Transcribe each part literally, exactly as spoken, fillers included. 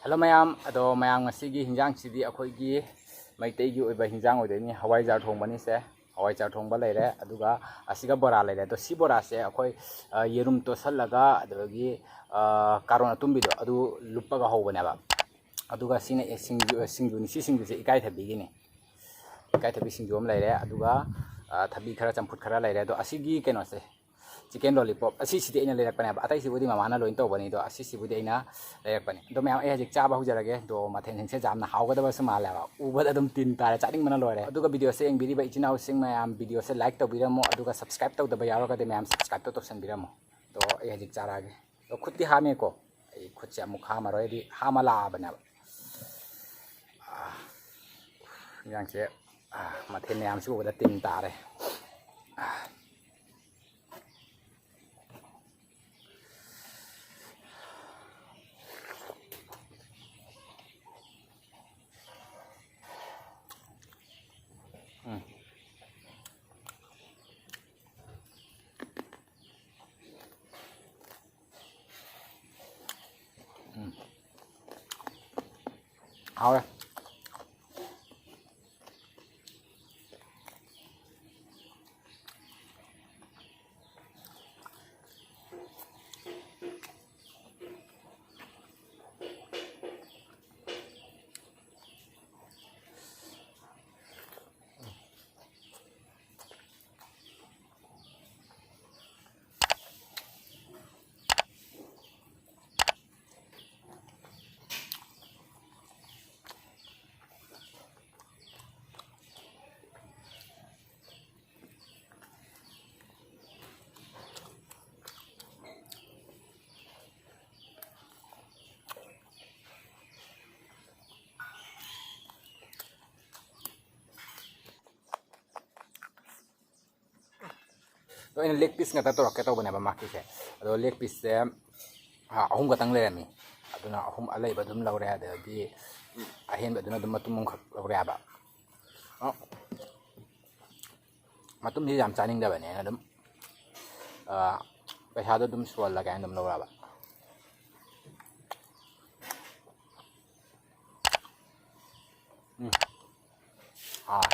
Hello ꯃꯌꯥꯝ, ꯑꯗꯣ ꯃꯌꯥꯝ, ꯉꯁꯤꯒꯤ ꯍꯤꯟꯖꯥꯡꯁꯤꯗꯤ ꯑꯩꯈꯣꯏꯒꯤ ꯃꯩꯇꯩꯒꯤ ꯑꯣꯏꯕ ꯍꯤꯟꯖꯥꯡ ꯑꯣꯏꯗꯣꯏꯅꯤ꯫ ꯍꯋꯥꯏꯖꯥꯔ ꯊꯣꯡꯕꯅꯤꯁꯦ, ꯍꯋꯥꯏꯖꯥꯔ ꯊꯣꯡꯕ ꯂꯩꯔꯦ, ꯑꯗꯨꯒ ꯑꯁꯤꯒ ꯕꯣꯔꯥ ꯂꯩꯔꯦ꯫ ꯑꯗꯣ ꯁꯤ ꯕꯣꯔꯥꯁꯦ ꯑꯩꯈꯣꯏ, ꯑ, ꯌꯦꯔꯨꯝ ꯇꯣꯠꯁꯜꯂꯒ, ꯑꯗꯨꯗꯒꯤ, ꯑ, ꯀꯥꯔꯣꯠ ꯑꯇꯨꯝꯕꯤꯗꯣ ꯑꯗꯨ ꯂꯨꯞꯄꯒ ꯍꯧꯕꯅꯦꯕ꯫ ꯑꯗꯨꯒ ꯁꯤꯅ, ꯑꯦ, ꯁꯤꯡꯖꯨ, ꯁꯤꯡꯖꯨꯅꯤ, ꯁꯤ ꯁꯤꯡꯖꯨꯁꯦ ꯏꯀꯥꯏꯊꯕꯤꯒꯤꯅꯤ꯫ ꯏꯀꯥꯏꯊꯕꯤ ꯁꯤꯡꯖꯨ ꯑꯃ ꯂꯩꯔꯦ, ꯑꯗꯨꯒ, ꯑ, ꯊꯕꯤ ꯈꯔ, ꯆꯝꯐꯨꯠ ꯈꯔ ꯂꯩꯔꯦ꯫ ꯑꯗꯣ ꯑꯁꯤꯒꯤ ꯀꯩꯅꯣꯁꯦ, ꯆꯤꯀꯦꯟ ꯂꯣꯂꯤꯄꯣꯞ ꯑꯁꯤꯁꯤꯗꯤ ꯑꯩꯅ ꯂꯩꯔꯛꯄꯅꯦꯕ, ꯑꯇꯩꯁꯤꯕꯨꯗꯤ ꯃꯃꯥꯅ ꯂꯣꯏꯅ ꯇꯧꯕꯅꯤ꯫ ꯑꯗꯣ ꯑꯁꯤꯁꯤꯕꯨꯗꯤ ꯑꯩꯅ ꯂꯩꯔꯛꯄꯅꯤ꯫ ꯑꯗꯣ ꯃꯌꯥꯝ, ꯑꯩ ꯍꯧꯖꯤꯛ ꯆꯥꯕ ꯍꯧꯖꯔꯒꯦ꯫ ꯑꯗꯣ ꯃꯊꯦꯜꯁꯤꯡꯁꯦ ꯌꯥꯝꯅ ꯍꯥꯎꯒꯗꯕꯁꯨ ꯃꯥꯜꯂꯦꯕ, ꯎꯕꯗ ꯑꯗꯨꯝ ꯇꯤꯟ ꯇꯥꯔꯦ, ꯆꯥꯅꯤꯡꯕꯅ ꯂꯣꯏꯔꯦ꯫ ꯑꯗꯨꯒ ꯚꯤꯗꯤꯑꯣꯁꯦ ꯌꯦꯡꯕꯤꯔꯤꯕ ꯏꯆꯤꯟ ꯏꯅꯥꯎꯁꯤꯡ ꯃꯌꯥꯝ, ꯚꯤꯗꯤꯑꯣꯁꯦ ꯂꯥꯏꯛ ꯇꯧꯕꯤꯔꯝꯃꯣ, ꯑꯗꯨꯒ ꯁꯕꯁꯀ꯭ꯔꯥꯏꯕ ꯇꯧꯗꯕ ꯌꯥꯎꯔꯒꯗꯤ ꯃꯌꯥꯝ ꯁꯕꯁꯀ꯭ꯔꯥꯏꯕꯇꯣ ꯇꯧꯁꯟꯕꯤꯔꯝꯃꯣ꯫ ꯑꯗꯣ ꯑꯩ ꯍꯧꯖꯤꯛ ꯆꯥꯔꯛꯑꯒꯦ꯫ ꯑꯗꯣ ꯈꯨꯠꯇꯤ ꯍꯥꯝꯃꯦꯀꯣ, ꯑꯩ ꯈꯨꯠꯁꯦ ꯑꯃꯨꯛ ꯍꯥꯝꯃꯔꯣꯏ, ꯍꯥꯏꯗꯤ ꯍꯥꯝꯃ ꯂꯥꯛꯑꯕꯅꯦꯕ꯫ ꯑꯥ, ꯏꯟꯖꯥꯡꯁꯦ, ꯑꯥ, ꯃꯊꯦꯜ ꯃꯌꯥꯝꯁꯤ ꯎꯕꯗ ꯇꯤꯟ ꯇꯥꯔꯦ꯫ ꯑꯥ꯫ ꯎꯝ꯫ ꯎꯝ꯫ ꯍꯥꯎꯔꯦ꯫ ꯑꯗꯣ ꯑꯩꯅ ꯂꯦꯒ ꯄꯤꯁ ꯉꯥꯛꯇ ꯇꯧꯔꯛꯀꯦ ꯇꯧꯕꯅꯦꯕ ꯃꯥꯀꯤꯁꯦ꯫ ꯑꯗꯣ ꯂꯦꯒ ꯄꯤꯁꯁꯦ, ꯑ, ꯑꯍꯨꯝ ꯈꯛꯇꯪ ꯂꯩꯔꯝꯃꯤ꯫ ꯑꯗꯨꯅ ꯑꯍꯨꯝ ꯑꯂꯩꯕ ꯑꯗꯨꯝ ꯂꯧꯔꯦ, ꯑꯗꯒꯤ ꯑꯍꯦꯟꯕꯗꯨꯅ ꯑꯗꯨꯝ ꯃꯇꯨꯝ ꯑꯃꯈꯛ ꯂꯧꯔꯦ ꯍꯥꯏꯕ꯫ ꯑ, ꯃꯇꯨꯝꯁꯤ ꯌꯥꯝ ꯆꯥꯅꯤꯡꯗꯕꯅꯦ, ꯑꯩꯅ ꯑꯗꯨꯝ, ꯑ, ꯄꯩꯁꯥꯗꯣ ꯑꯗꯨꯝ ꯁꯨꯍꯜꯂꯒꯦ ꯍꯥꯏꯅ ꯑꯗꯨꯝ ꯂꯧꯔꯛꯑꯕ꯫ ꯑꯥ꯫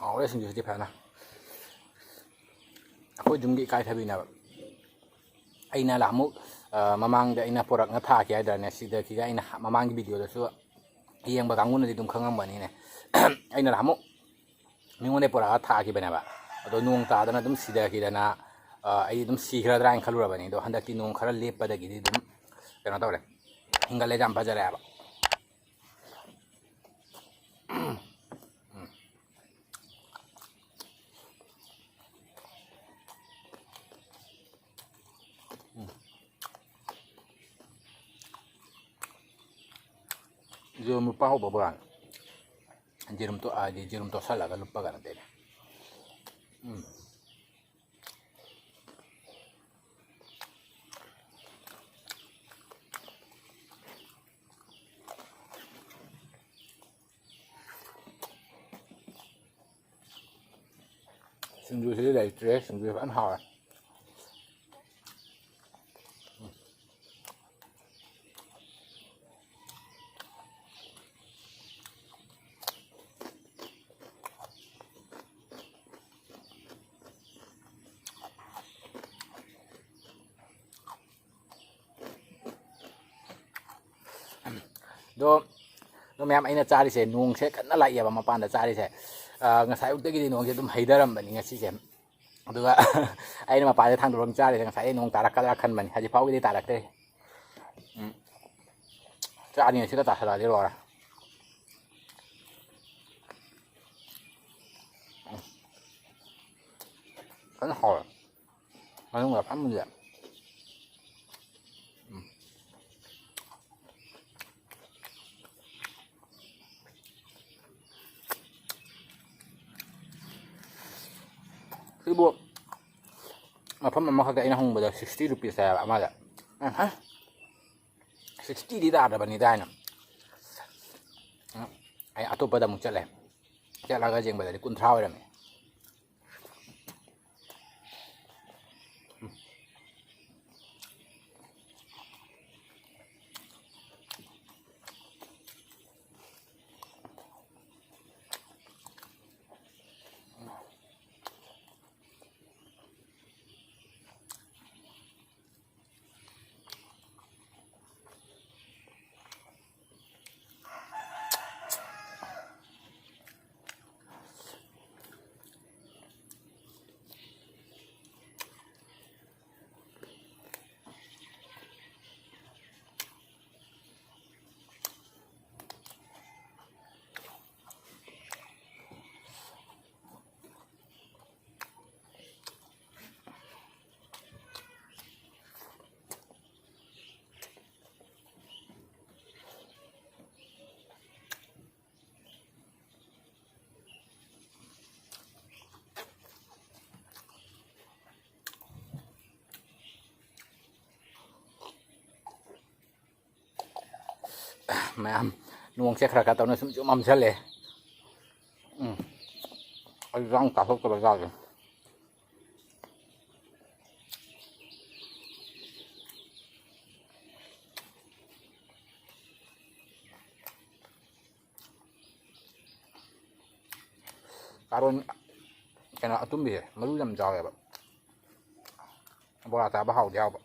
ꯍꯥꯎꯔꯦ ꯁꯤꯡꯖꯨꯁꯤꯗꯤ ꯐꯖꯅ꯫ ꯑꯩꯈꯣꯏ ꯌꯨꯝꯒꯤ ꯏꯀꯥꯏꯊꯕꯤꯅꯦꯕ꯫ ꯑꯩꯅ ꯅꯍꯥꯟꯃꯨꯛ, ꯑ, ꯃꯃꯥꯡꯗ ꯑꯩꯅ ꯄꯨꯔꯛꯅ ꯊꯥꯈꯤ ꯍꯥꯏꯗ꯭ꯔꯅꯦ, ꯁꯤꯗꯒꯤꯒ ꯑꯩꯅ ꯍ-, ꯃꯃꯥꯡꯒꯤ ꯚꯤꯗꯤꯑꯣꯗꯁꯨ ꯌꯦꯡꯕ ꯀꯥꯡꯕꯨꯅꯗꯤ ꯑꯗꯨꯝ ꯈꯪꯉꯝꯕꯅꯤꯅꯦ꯫ ꯑꯩꯅ ꯅꯍꯥꯟꯃꯨꯛ ꯃꯤꯉꯣꯟꯗ ꯄꯨꯔꯛꯑ ꯊꯥꯈꯤꯕꯅꯦꯕ꯫ ꯑꯗꯣ ꯅꯣꯡ ꯇꯥꯗꯅ ꯑꯗꯨꯝ ꯁꯤꯊꯈꯤꯗꯅ, ꯑ, ꯑꯩ ꯑꯗꯨꯝ ꯁꯤꯈ꯭ꯔꯗ꯭ꯔꯥ ꯍꯥꯏꯅ ꯈꯜꯂꯨꯔꯕꯅꯤ꯫ ꯑꯗꯣ ꯍꯟꯗꯛꯇꯤ ꯅꯣꯡ ꯈꯔ ꯂꯦꯞꯄꯗꯒꯤꯗꯤ ꯑꯗꯨꯝ ꯀꯩꯅꯣ ꯇꯧꯔꯦ, ꯍꯤꯡꯒꯠꯂꯦ, ꯌꯥꯝ ꯐꯖꯔꯦ ꯍꯥꯏꯕ꯫ ꯌꯦꯔꯨꯝ ꯂꯨꯄꯥ ꯍꯧꯕ ꯕꯣꯔꯥꯅꯤ꯫ ꯌꯦꯔꯨꯝ ꯇꯣ-, ꯍꯥꯏꯗꯤ ꯌꯦꯔꯨꯝ ꯇꯣꯠꯁꯜꯂꯒ ꯂꯨꯞꯄꯒ ꯅꯠꯇꯦꯅꯦ꯫ ꯎꯝ꯫ ꯁꯤꯡꯖꯨꯁꯤꯗꯤ ꯂꯩꯇ꯭ꯔꯦ, ꯁꯤꯡꯖꯨ ꯐꯖꯅ ꯍꯥꯎꯔꯦ꯫ ꯑꯗꯣ, ꯑꯗꯣ ꯃꯌꯥꯝ, ꯑꯩꯅ ꯆꯥꯔꯤꯁꯦ, ꯅꯣꯡꯁꯦ ꯀꯟꯅ ꯂꯥꯛꯑꯦꯕ ꯃꯄꯥꯟꯗ ꯆꯥꯔꯤꯁꯦ꯫ ꯑ, ꯉꯁꯥꯏ ꯑꯌꯨꯛꯇꯒꯤꯗꯤ ꯅꯣꯡꯁꯦ ꯑꯗꯨꯝ ꯍꯩꯊꯔꯝꯕꯅꯤ ꯉꯁꯤꯁꯦ꯫ ꯑꯗꯨꯒ ꯑꯩꯅ ꯃꯄꯥꯟꯗ ꯊꯥꯡꯗꯣꯔꯛꯑꯒ ꯆꯥꯔꯤꯁꯦ, ꯉꯁꯥꯏꯗꯩ ꯅꯣꯡ ꯇꯥꯔꯛꯀꯗ꯭ꯔꯥ ꯈꯟꯕꯅꯤ, ꯍꯧꯖꯤꯛ ꯐꯥꯎꯒꯤꯗꯤ ꯇꯥꯔꯛꯇ꯭ꯔꯤ꯫ ꯎꯝ꯫ ꯆꯥꯅꯤ ꯁꯤꯗ ꯇꯥꯁꯜꯂꯛꯑꯗꯤ ꯂꯣꯏꯔꯦ꯫ ꯎꯝ꯫ ꯐꯖꯅ ꯍꯥꯎꯔꯦ꯫ ꯃꯅꯨꯡꯗ ꯐꯖꯅ ꯃꯨꯜꯂꯦ꯫ ꯎꯝ꯫ ꯑꯗꯨꯕꯨ ꯃꯐꯝ ꯑꯃꯈꯛꯇ ꯑꯩꯅ ꯍꯪꯕꯗ sixty rupees ꯍꯥꯏꯕ ꯑꯃꯗ꯫ ꯑꯍ, sixty ꯗꯤ ꯇꯥꯗꯕꯅꯤꯗ ꯍꯥꯏꯅ꯫ ꯑꯩ ꯑꯇꯣꯞꯄꯗ ꯑꯃꯨꯛ ꯆꯠꯂꯦ꯫ ꯆꯠꯂꯒ ꯌꯦꯡꯕꯗꯗꯤ ꯀꯨꯟꯊ꯭ꯔꯥ ꯑꯣꯏꯔꯝꯃꯦ꯫ ꯃꯌꯥꯝ, ꯅꯣꯡꯁꯦ ꯈꯔ ꯈꯔ ꯇꯧꯅ ꯁꯨꯝ ꯁꯨꯝ ꯃꯝꯁꯜꯂꯦ꯫ ꯎꯝ, ꯑꯩ ꯆꯥꯡ ꯆꯥꯊꯣꯛꯇꯕ ꯆꯥꯒꯦ꯫ ꯀꯥꯔꯣꯟ, ꯀꯩꯅꯣ, ꯑꯇꯨꯝꯕꯤꯁꯦ ꯃꯔꯨ ꯌꯥꯝ ꯆꯥꯎꯋꯦꯕ꯫ ꯕꯣꯔꯥ ꯆꯥꯕ ꯍꯥꯎꯗꯤ ꯍꯥꯎꯕ꯫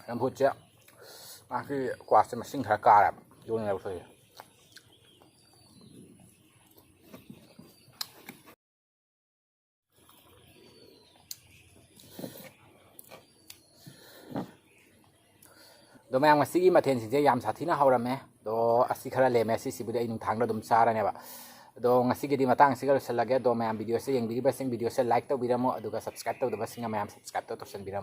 ꯆꯝꯐꯨꯠꯁꯦ, ꯃꯥꯒꯤ ꯀ꯭ꯋꯥꯁꯦ ꯃꯁꯤꯡ ꯈꯔ ꯀꯥꯔꯦꯕ, ꯌꯣꯟꯅ ꯂꯧꯊꯣꯛꯏꯁꯦ꯫ ꯑꯗꯣ ꯃꯌꯥꯝ, ꯉꯁꯤꯒꯤ ꯃꯊꯦꯜꯁꯤꯡꯁꯦ ꯌꯥꯝ ꯁꯥꯊꯤꯅ ꯍꯧꯔꯝꯃꯦ꯫ ꯑꯗꯣ ꯑꯁꯤ ꯈꯔ ꯂꯦꯝꯃꯦ, ꯁꯤꯁꯤꯕꯨꯗꯤ ꯑꯩ ꯅꯨꯡꯊꯥꯡꯗ ꯑꯗꯨꯝ ꯆꯥꯔꯅꯦꯕ꯫ ꯑꯗꯣ ꯉꯁꯤꯒꯤꯗꯤ ꯃꯇꯥꯡꯁꯤꯒ ꯂꯣꯏꯁꯤꯜꯂꯒꯦ꯫ ꯑꯗꯣ ꯃꯌꯥꯝ, ꯚꯤꯗꯤꯑꯣꯁꯦ ꯌꯦꯡꯕꯤꯔꯤꯕꯁꯤꯡ, ꯚꯤꯗꯤꯑꯣꯁꯦ ꯂꯥꯏꯛ ꯇꯧꯕꯤꯔꯝꯃꯣ, ꯑꯗꯨꯒ ꯁꯕꯁꯀ꯭ꯔꯥꯏꯕ ꯇꯧꯗꯕꯁꯤꯡꯅ ꯃꯌꯥꯝ ꯁꯕꯁꯀ꯭ꯔꯥꯏꯕꯇꯣ ꯇꯧꯁꯟꯕꯤꯔꯝꯃꯣ꯫